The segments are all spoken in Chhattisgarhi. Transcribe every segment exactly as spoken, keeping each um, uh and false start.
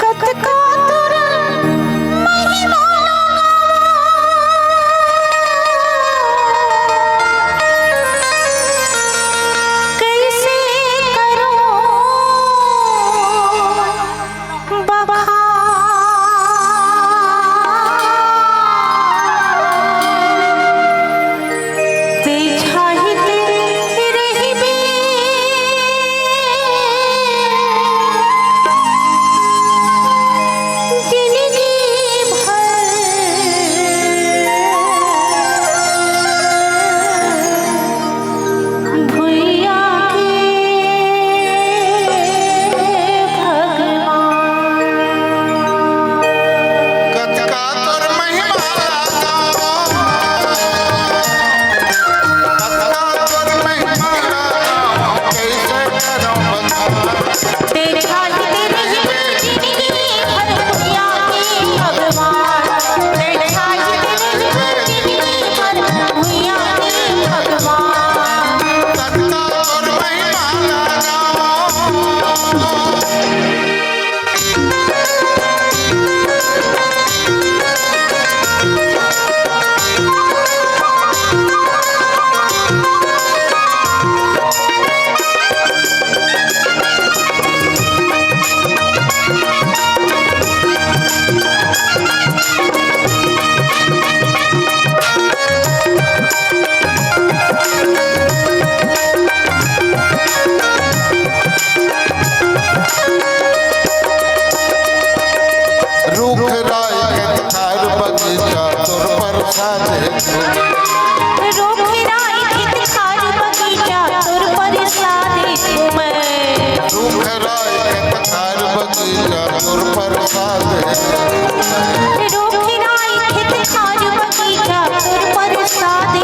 कतका तोर महिमा कइसे करो बखान। ते छाहित रहिबे जिनगी भर भुइयां के भगवान। कतका तोर महिमा गावों, कतका तोर महिमा गावों, कइसे करों बखान। ते छाहित रहिबे जिनगी भर भुइयां के भगवान। ते छाहित रहिबे जिनगी भर भुइयां के भगवान। कतका तोर महिमा गावों। रुख राई खेत खार बगीचा तोर परसादे। रुख राई खेत खार बगीचा तोर परसादे। रुख राई खेत खार बगीचा तोर परसादे। रुख राई खेत खार बगीचा तोर परसादे।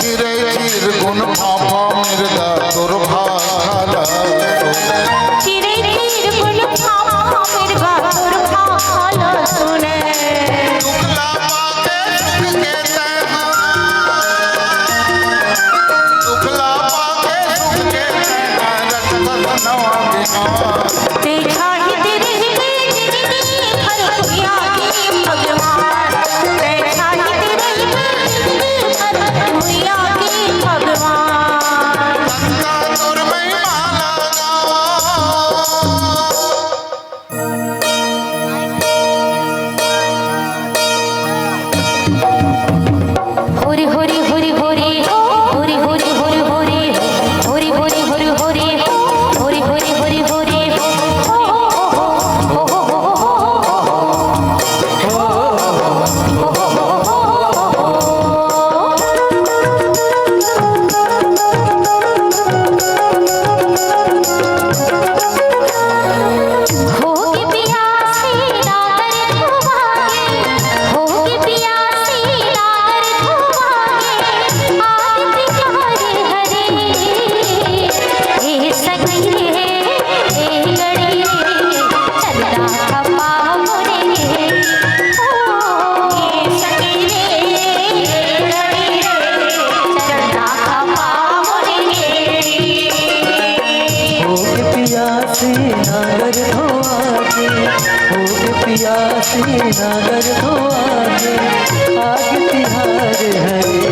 चिरई चिरगुन फाफा मिर्गा तोर भाखा ला सुने। चिरई चिरगुन फाफा मिर्गा तोर भाखा ला सुने। दुख ला पाके सुख के तैं हा, दुख ला पाके सुख के तैं हा, रखत नवा बिहान। ते छाहित रहिबे जिनगी भर भुइयां के भगवान। ते छाहित रहिबे जिनगी भर भुइयां के भगवान। कतका तोर महिमा गावों। होरी होरी होरी होरी हो, होरी होरी होरी होरी हो, होरी होरी होरी होरी हो, होरी होरी होरी होरी हो। होगे पियासी नागर धोवागे, होगे पियासी नागर धोवागे, आग तिहार हरे। हे सखी रे, हे गड़ी रे, चलना खपा मोरे गे। ओ, हे सखी रे, हे गड़ी रे, चलना खपा मोरे गे। होगे पियासी नागर धोवागे, होगे पियासी नागर धोवागे, आग तिहार हरे।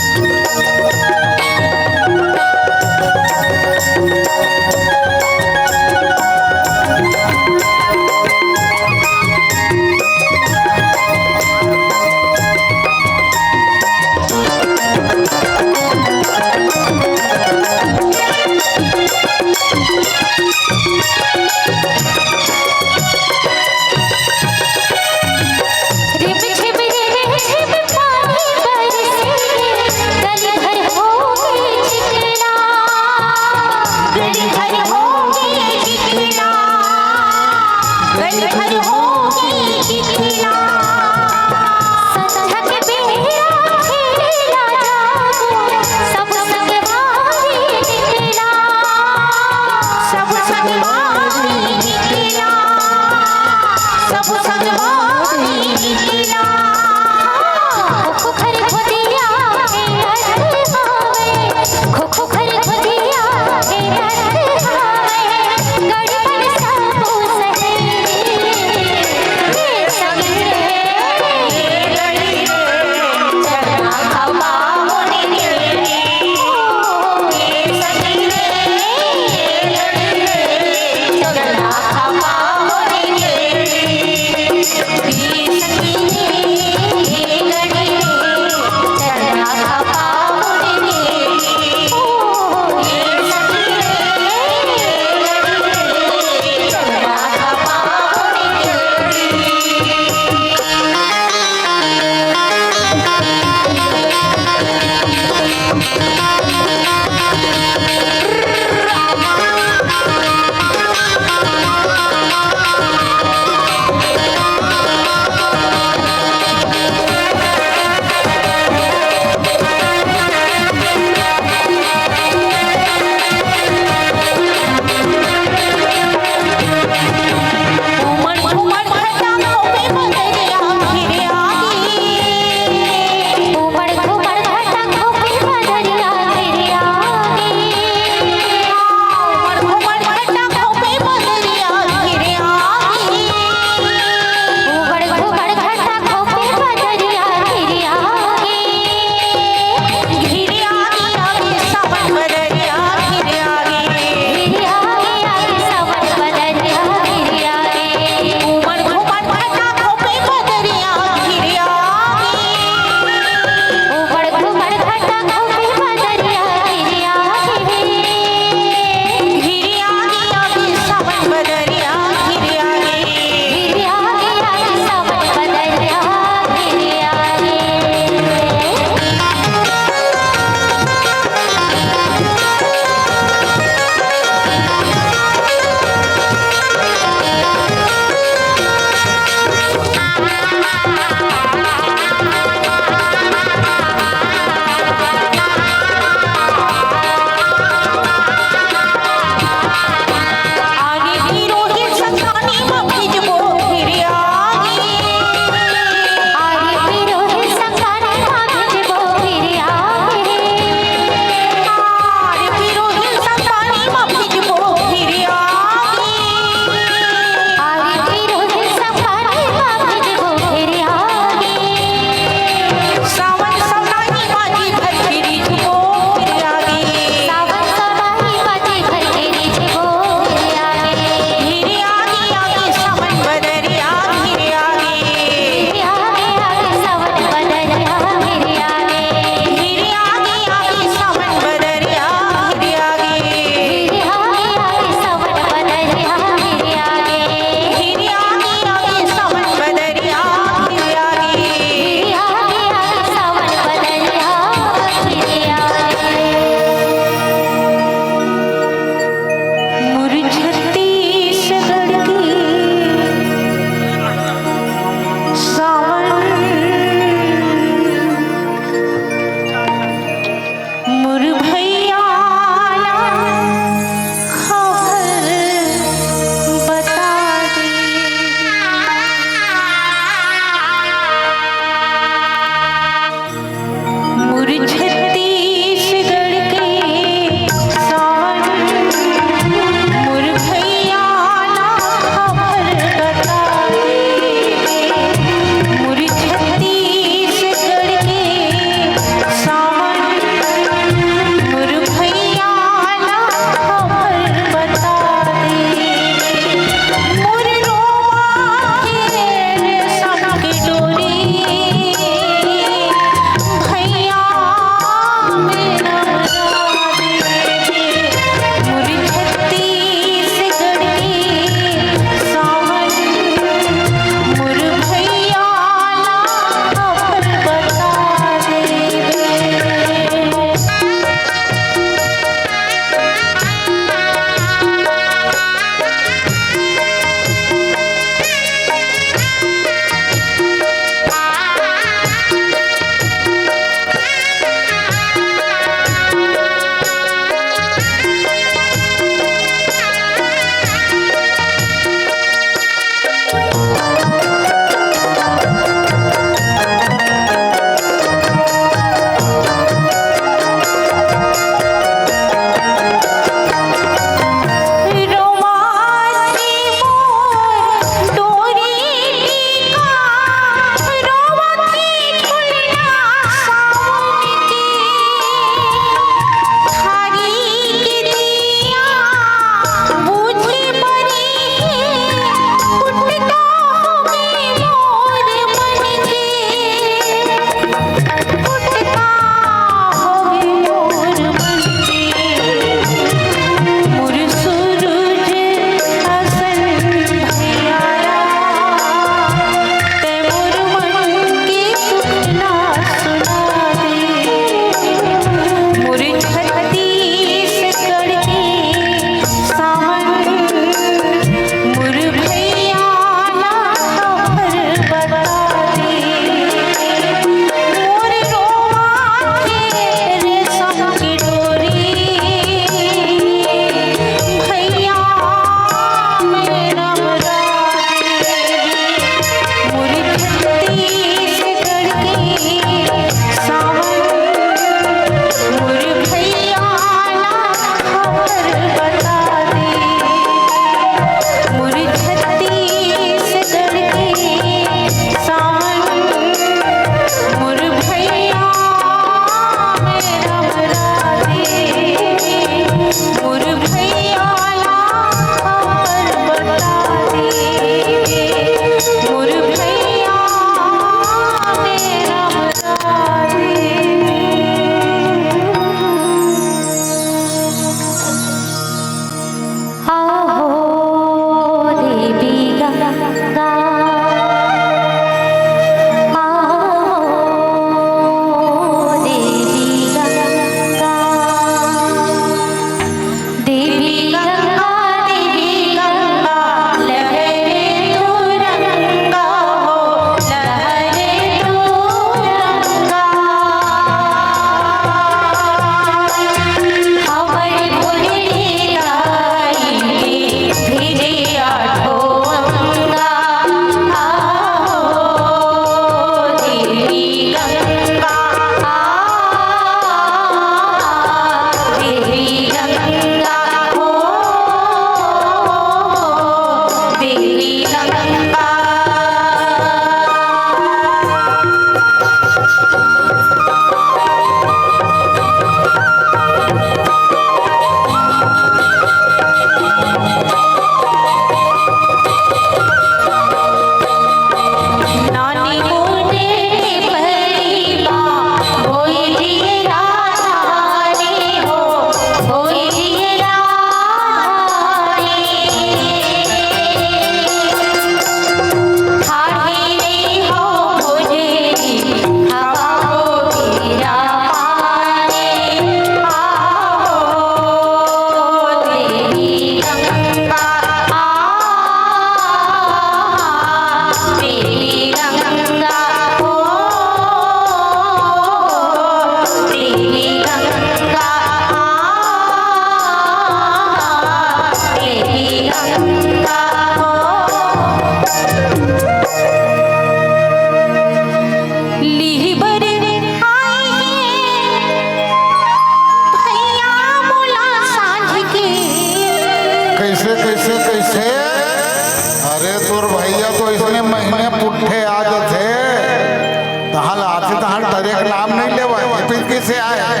नाम नहीं लेवा, ये तो कैसे आए?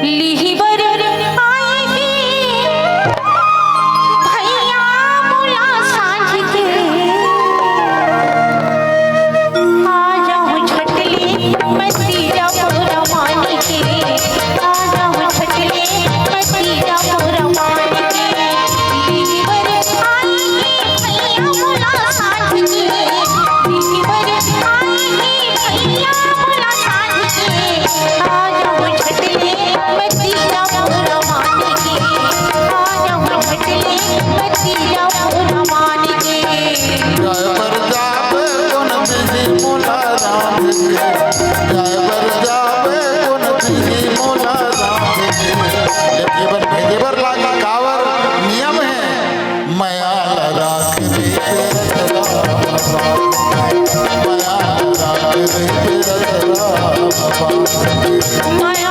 लिही बर आए हे भैया मोला सांझ के, आ जाहूं झट ले मैं तीजा पूरा मान के, आ जाहूं झट ले मैं तीजा पूरा मान के। लिही बर आए हे भैया मोला सांझ के, लिही बर आए हे भैया मोला सांझ के, आ जाहूं झट ले मैं तीजा पूरा मान के, आ जाहूं झट ले मैं तीजा पूरा मान के। जाए बर जाबे कोन बिधि मोला रांध के, जाए बर जाबे कोन बिधि मोला रांध के। जब ये बर भेजे बर लागी, काबर नियम हे, मया ला राख दे तेरा, मया ला राख दे तेरा। मया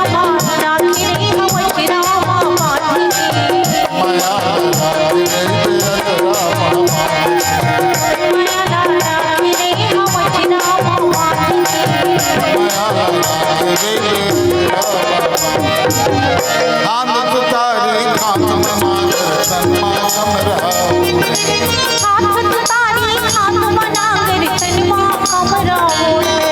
ला राख दे तेरा। हाथ तुतारी हाथ में नांगर, तन मा कमरा ओढ़े। हाथ तुतारी हाथ में नांगर, तन मा कमरा ओढ़े।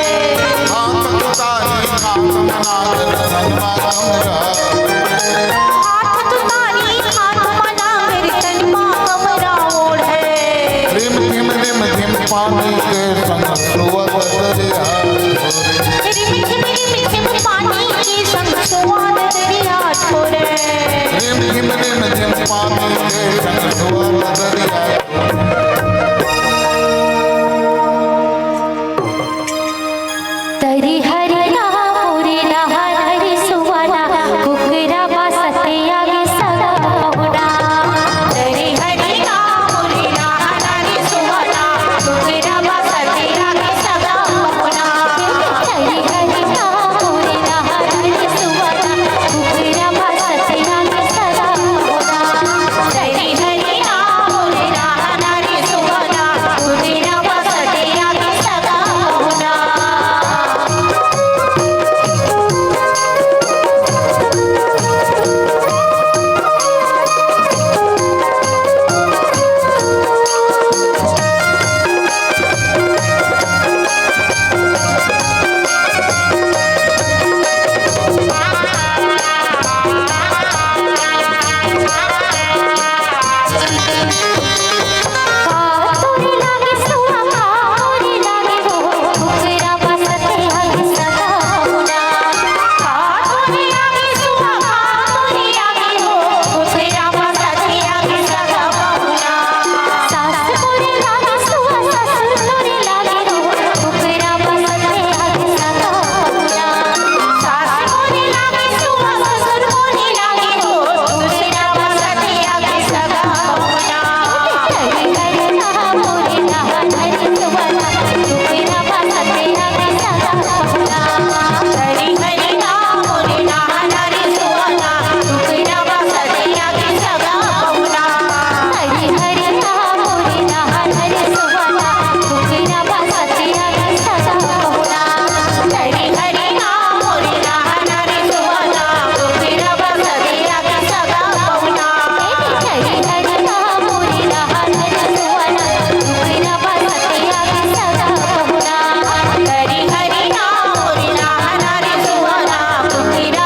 हाथ तुतारी हाथ में नांगर, तन मा कमरा ओढ़े। हाथ तुतारी हाथ में नांगर, तन मा कमरा ओढ़े। रिम झिम रिम झिम पानी के संग सोवत दरिया छोरे। रिम झिम रिम झिम पानी के संग सोवत दरिया छोरे। रिम झिम रिम झिम पानी के संग सोवत दरिया छोरे। तरी हरी ना मोरी ना हरी सुवना, कुकरा बासत आगे सगा पहुना। तरी हरी ना मोरी ना हरी सुवना, कुकरा बासत आगे सगा पहुना। तरी हरी ना मोरी ना हरी सुवना, कुकरा बासत आगे सगा पहुना। तरी हरी ना मोरी ना हरी सुवना, कुकरा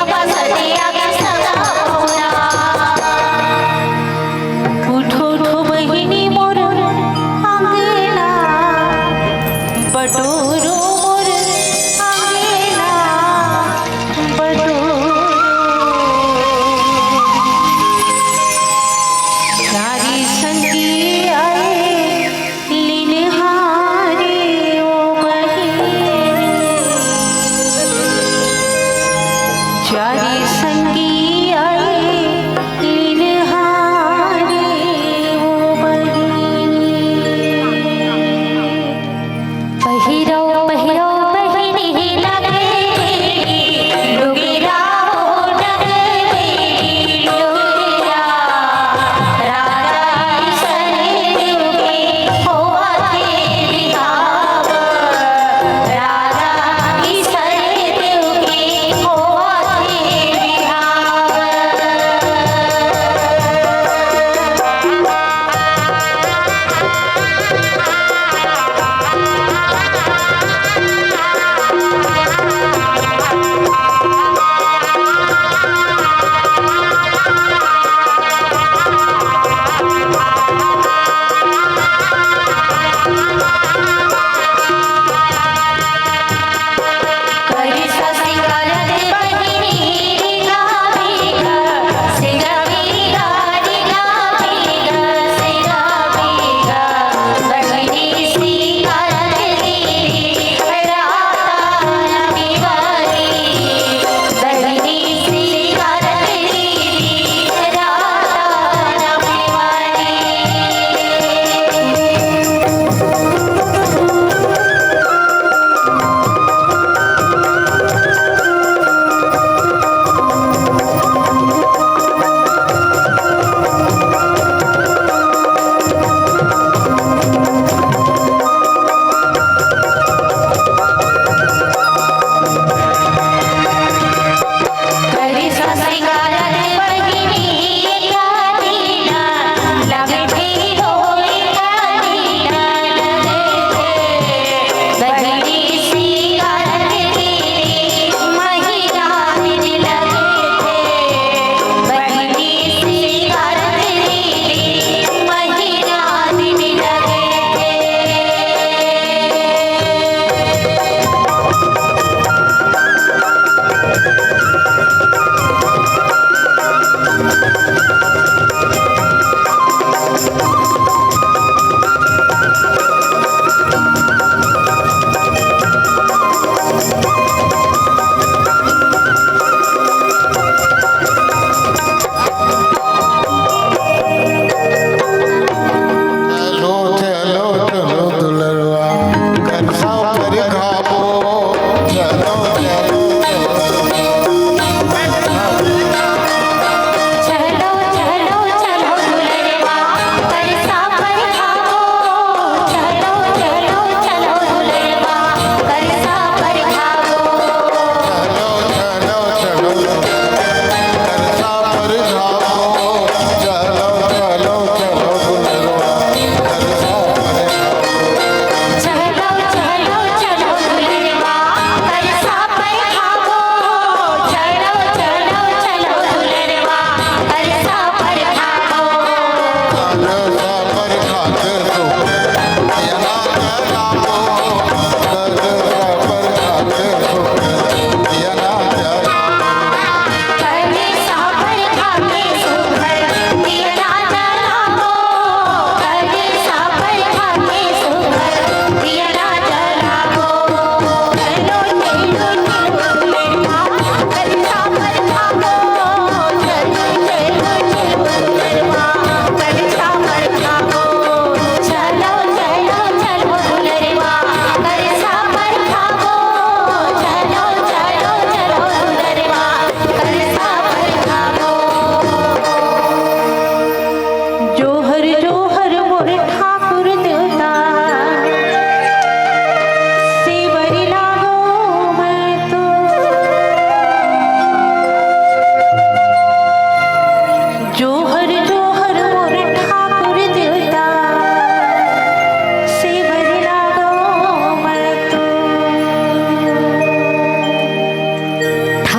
बासत आगे सगा पहुना। उठो उठो बहिनी मोर अंगना, बटोरो मोर अंगना, बटोरो। चारी संगी आए लिनहारे ओ बहिनी। चारी संगी आए लिनहारे ओ बहिनी। पहिरो, पहिरो बहिनी लगे डोगरा हो, डगरे डोगरा। राजा ईसन देव के होवत हे बिहाव। राजा ईसन देव के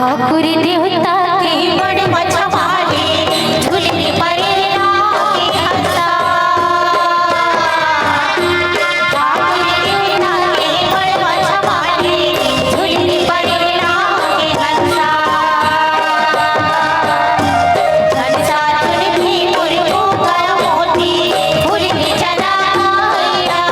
ठाकुर देवता के बड़ मछवाले झुलनी परे लागे हंसा। ठाकुर देवता के बड़ मछवाले झुलनी परे लागे हंसा। हंसा झुलनी मुरमुरा मोती फुलनी चना गया।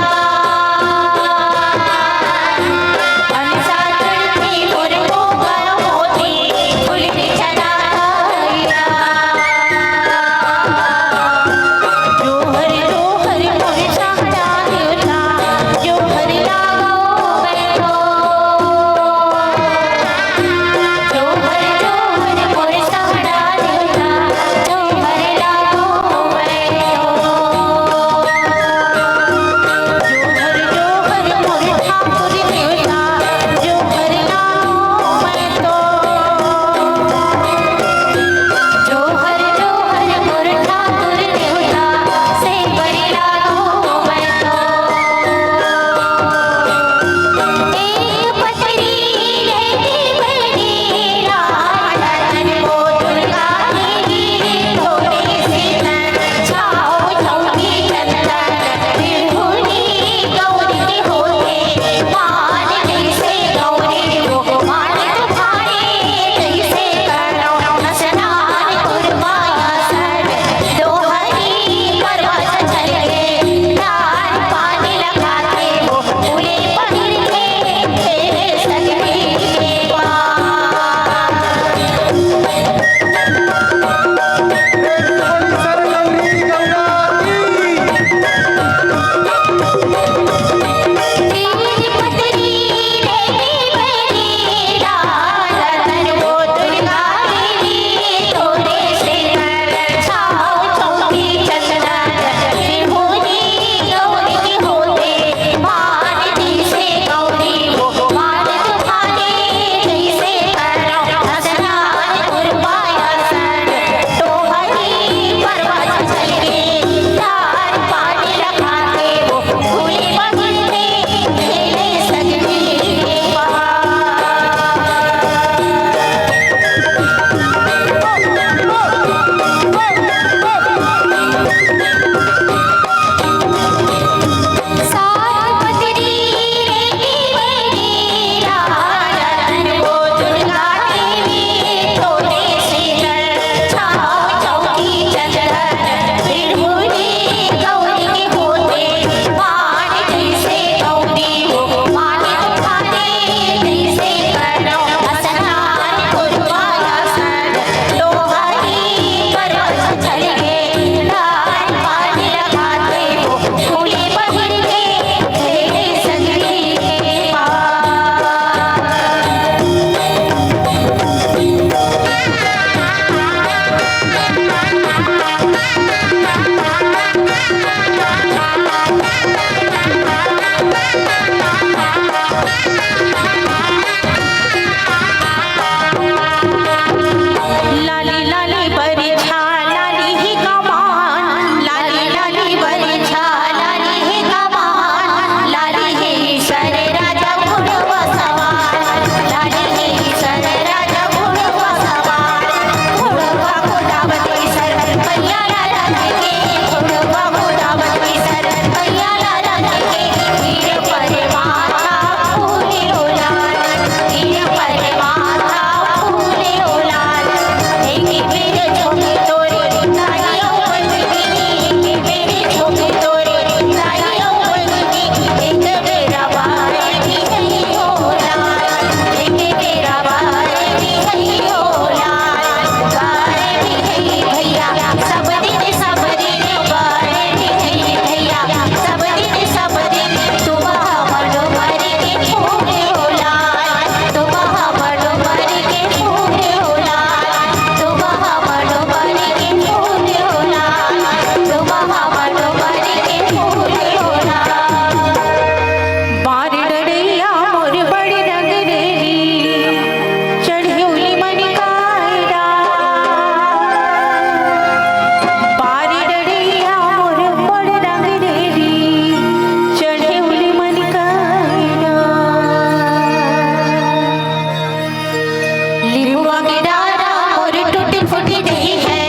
निबुआ के डारा मोर टूटी फूटी जही है,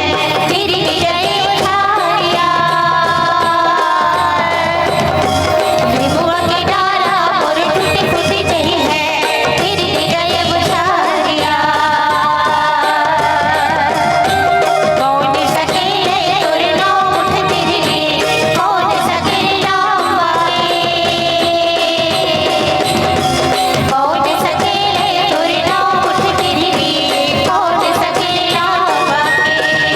तेरी जय बुझारिया। निबुआ के डारा मोर टूटी फूटी जही है, तेरी जय बुझारिया। कौन सकेले तोर नौ मुठ तिरली, कौन सकेले नौ बाके। कौन सकेले तोर नौ मुठ तिरली, कौन सकेले नौ बाके।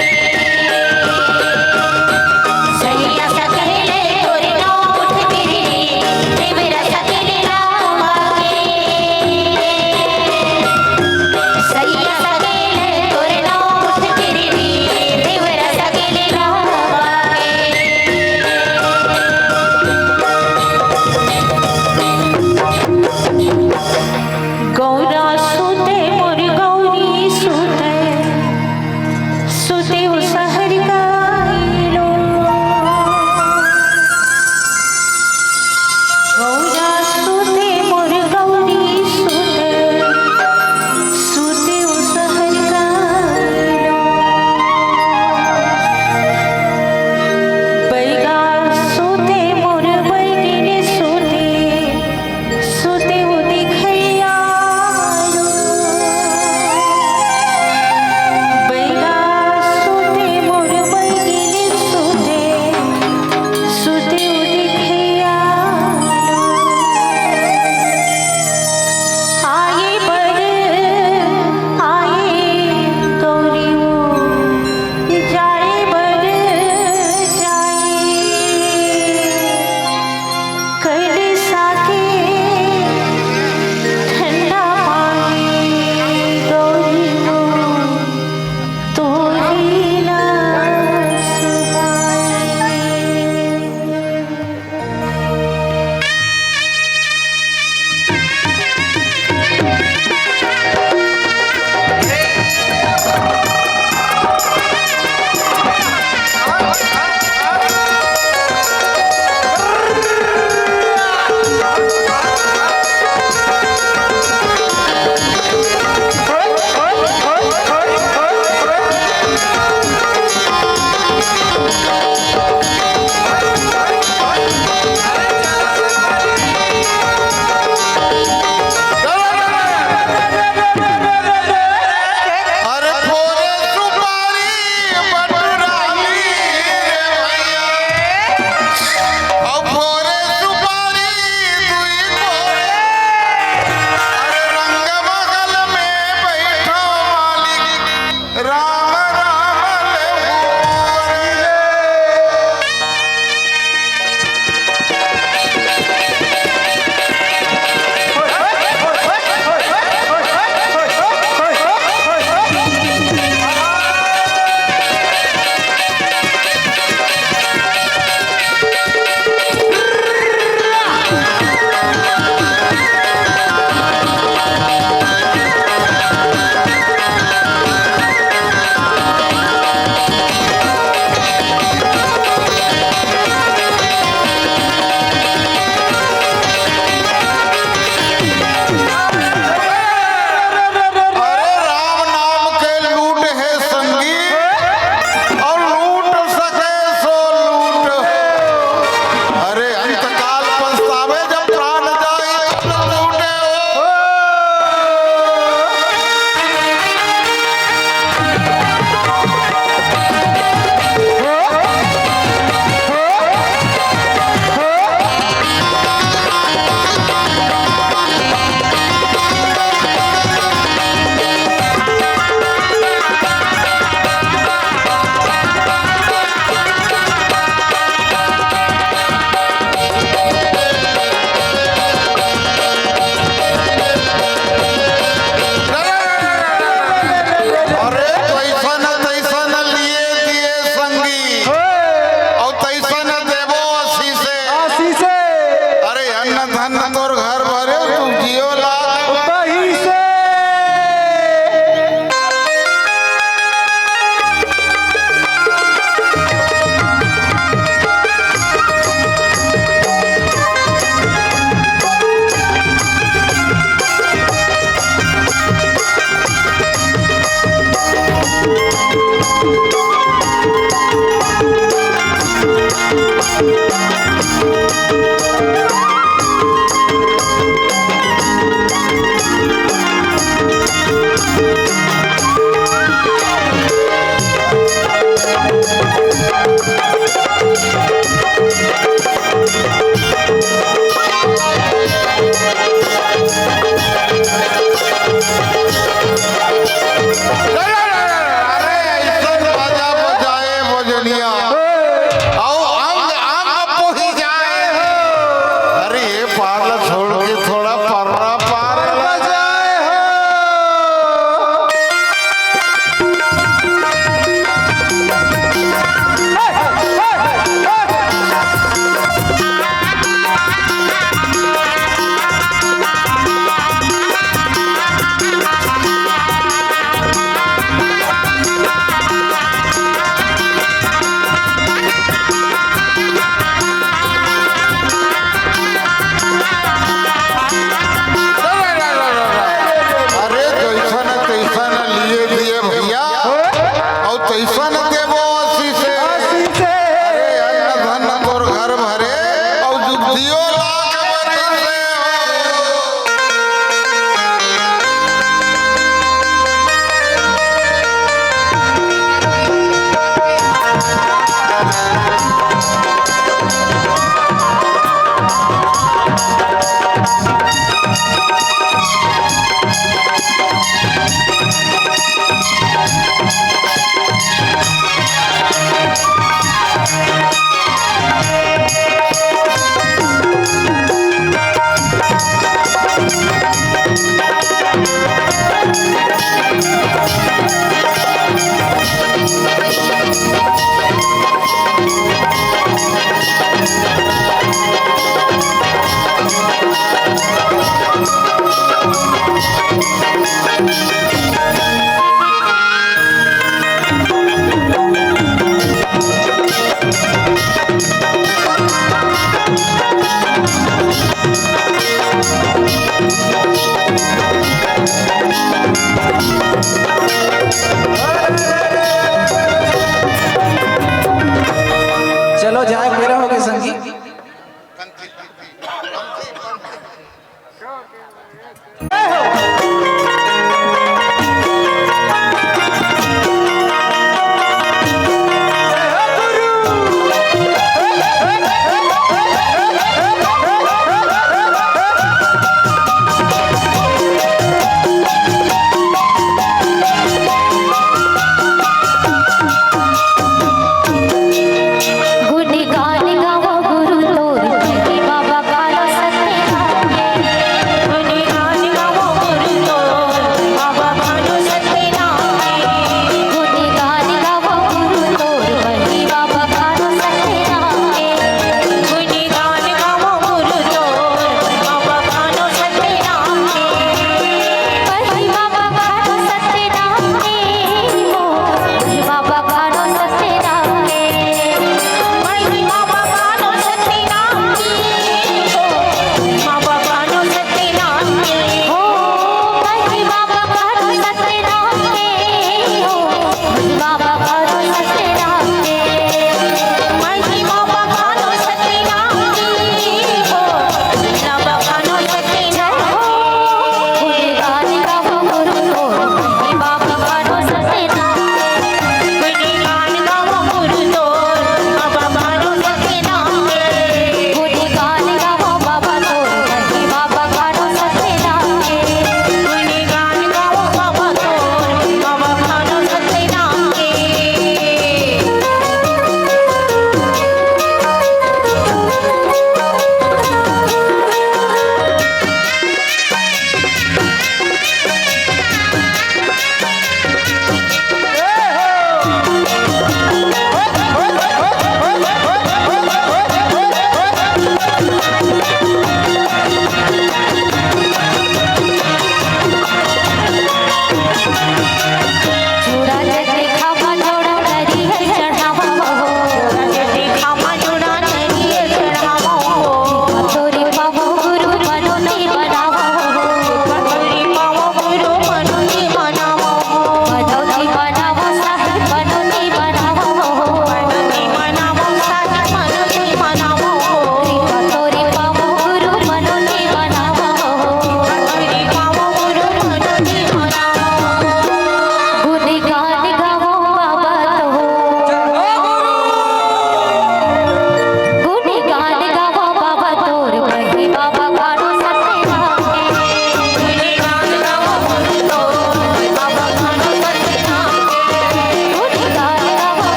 अइसन देबो आशीष। आशीष। अरे अन्न धन तोर घर भरे, अउ जुग जियो लाख बरिस हो।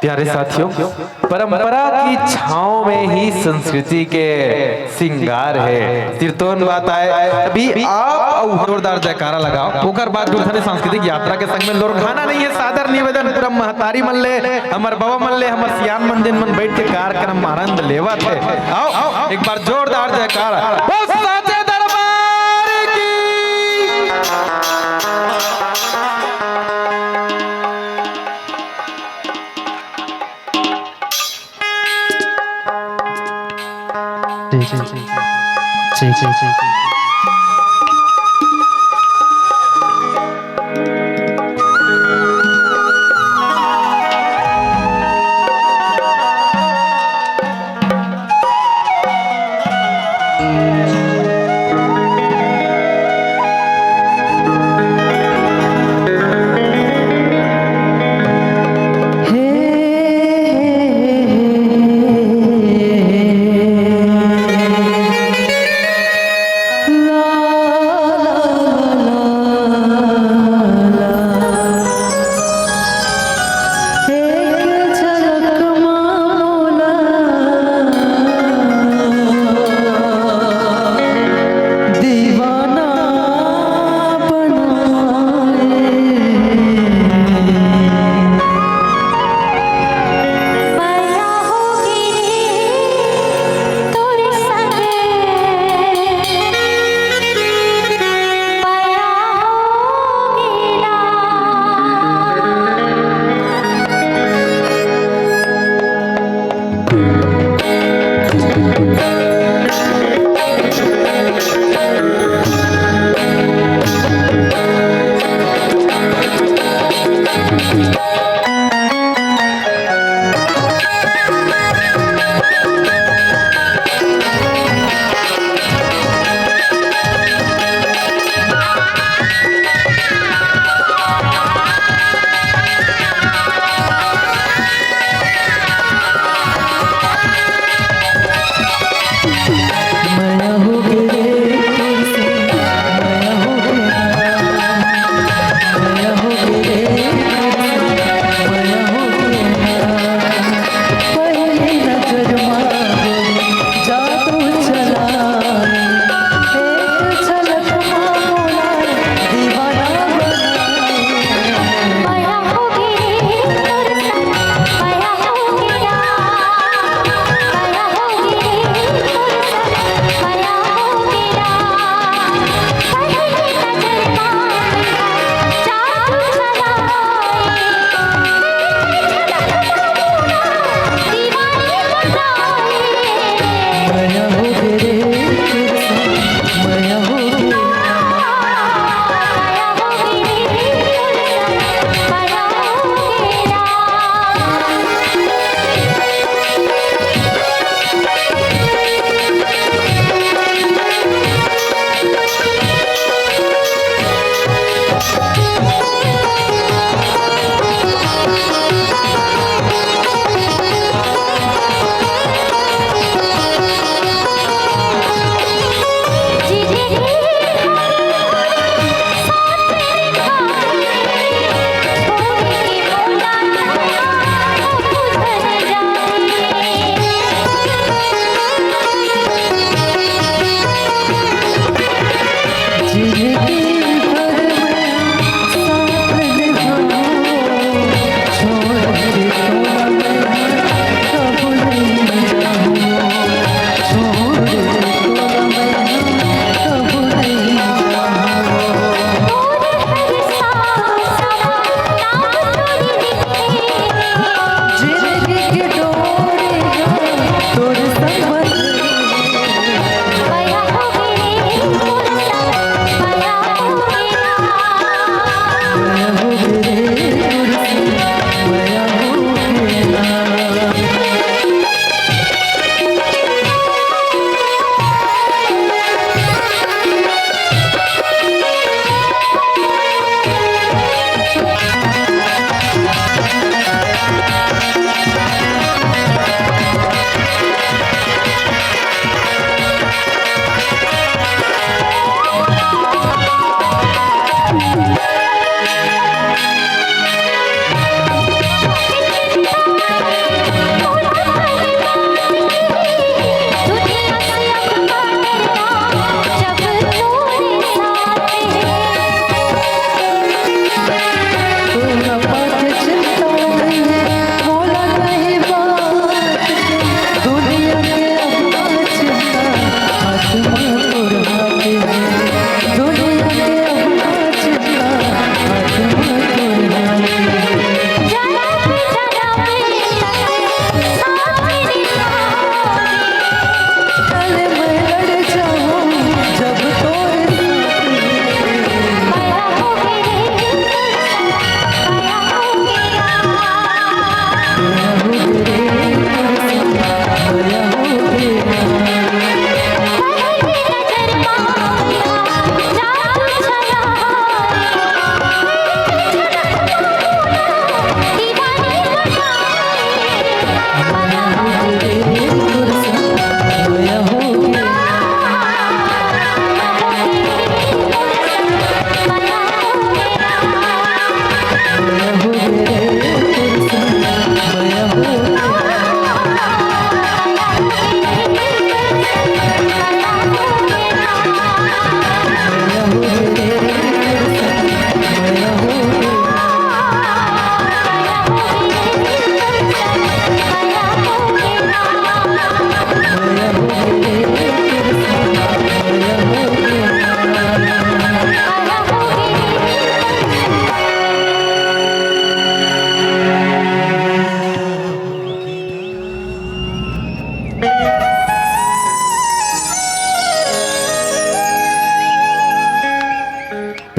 प्यारे साथियों, परंपरा की छांव में ही संस्कृति के श्रृंगार है। तीरतोन बात आय, अभी आप अउ जोरदार जयकारा लगाओ, ओकर बाद जुड़थन सांस्कृतिक यात्रा के संग में। लोरघाना नहीं है, सादर निवेदन पूरा महतारी मन ले, हमर बाबा मन ले, हमर सियान मन, जिन मन बैठ के कार्यक्रम में आनंद लेवत हे। आओ, एक बार जोरदार जयकारा। बोल साचे दरबार की।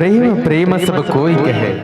प्रेम प्रेम सब कोई कहे,